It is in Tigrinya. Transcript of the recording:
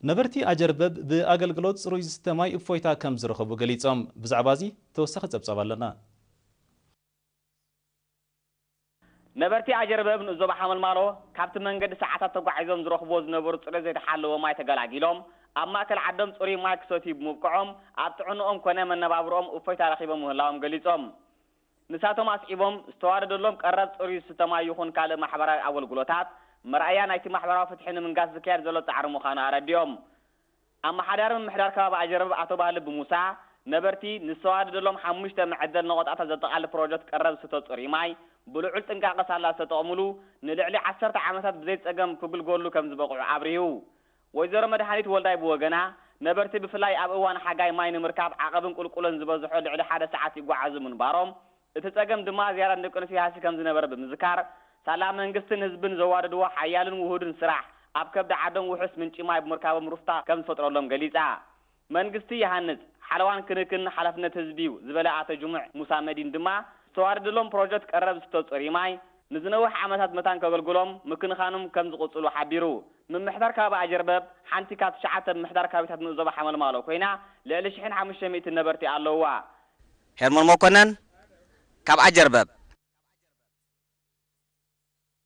ነበርቲ ኣጀርበብ ብኣገልግሎት ጽሩይ ዝስተ ማይ እፎይታ ከም ዝረኸቡ ገሊጾም። ብዛዕባ እዚ ተወሳኺ ጸብጻብ ኣለና። ነበርቲ ኣጀርበብ ንዞባ ሓመልማሎ ካብቲ መንገዲ ሰዓታት ተጓዒዞም ዝረኽብዎ ዝነበሩ ጽሬት ዘይተሓለወ ማይ ተገላጊሎም ኣብ ማእከል ዓዶም ጽሩይ ማይ ክሰትዩ ብምብቅዖም ኣብ ጥዕንኦም ኮነ መነባብርኦም እፎይታ ረኺቦም ምህላዎም ገሊጾም። ንሳቶም ኣስዒቦም ዝተዋደደሎም ቀረብ ጽሩይ ዝስተ ማይ ይኹን ካልእ ማሕበራዊ ኣገልግሎታት መርኣያ ናይቲ ማሕበራዊ ፍትሒ ንምንጋስ ዝካየድ ዘሎ ጻዕሪ ምዃኑ ኣረዲኦም። ኣመሓዳሪ ምምሕዳር ከባቢ ኣጀርበብ ኣቶ ባህሊ ብሙሳ ነበርቲ ንዝተዋደደሎም ሓሙሽተ መዐደል ነቖጣታት ዘጠቓልል ፕሮጀክት ቀረብ ዝስተ ጽሩይ ማይ ብልዑል ጥንቃቐ ሳላ ዝተጠቕምሉ ንልዕሊ ዓሰርተ ዓመታት ብዘይ ጸገም ክግልገሉ ከም ዝበቕዑ ኣብሪሁ። ወይዘሮ መድሃኒት ወልዳይ ብወገና ነበርቲ ብፍላይ ኣብ እዋን ሓጋይ ማይ ንምርካብ ዓቐብን ቁልቁለን ዝበዝሖ ልዕሊ ሓደ ሰዓት ይጓዓዙ ምንባሮም እቲ ጸገም ድማ ዝያዳ ንደቂ ኣንስትዮ ይሃሲ ከም ዝነበረ ብምዝካር ሳላ መንግስትን ህዝብን ዘዋደድዎ ሓያልን ውሁድን ስራሕ ኣብ ከብዲ ዓዶም ውሑስ ምንጪ ማይ ብምርካቦም ሩፍታ ከም ዝፈጥረሎም ገሊጻ። መንግስቲ ይሃንጽ፣ ሓለዋን ክንክን ሓላፍነት ህዝቢ እዩ ዝበለ ኣቶ ጅሙዕ ሙሳ መዲን ድማ ዝተዋደደሎም ፕሮጀክት ቀረብ ዝስተ ጽሩይ ማይ ንዝነውሕ ዓመታት መታን ከገልግሎም ምክንኻኖም ከም ዝቕጽሉ ሓቢሩ። ምምሕዳር ከባቢ ኣጀርበብ ሓንቲ ካብ ትሽዓተ ምምሕዳር ከባቢታት ንኡስ ዞባ ሓመልማሎ ኮይና ልዕሊ ሽሕን ሓሙሽተ ሚእትን ነበርቲ ኣለውዋ። ሄርሞን መኮነን ካብ ኣጀርበብ።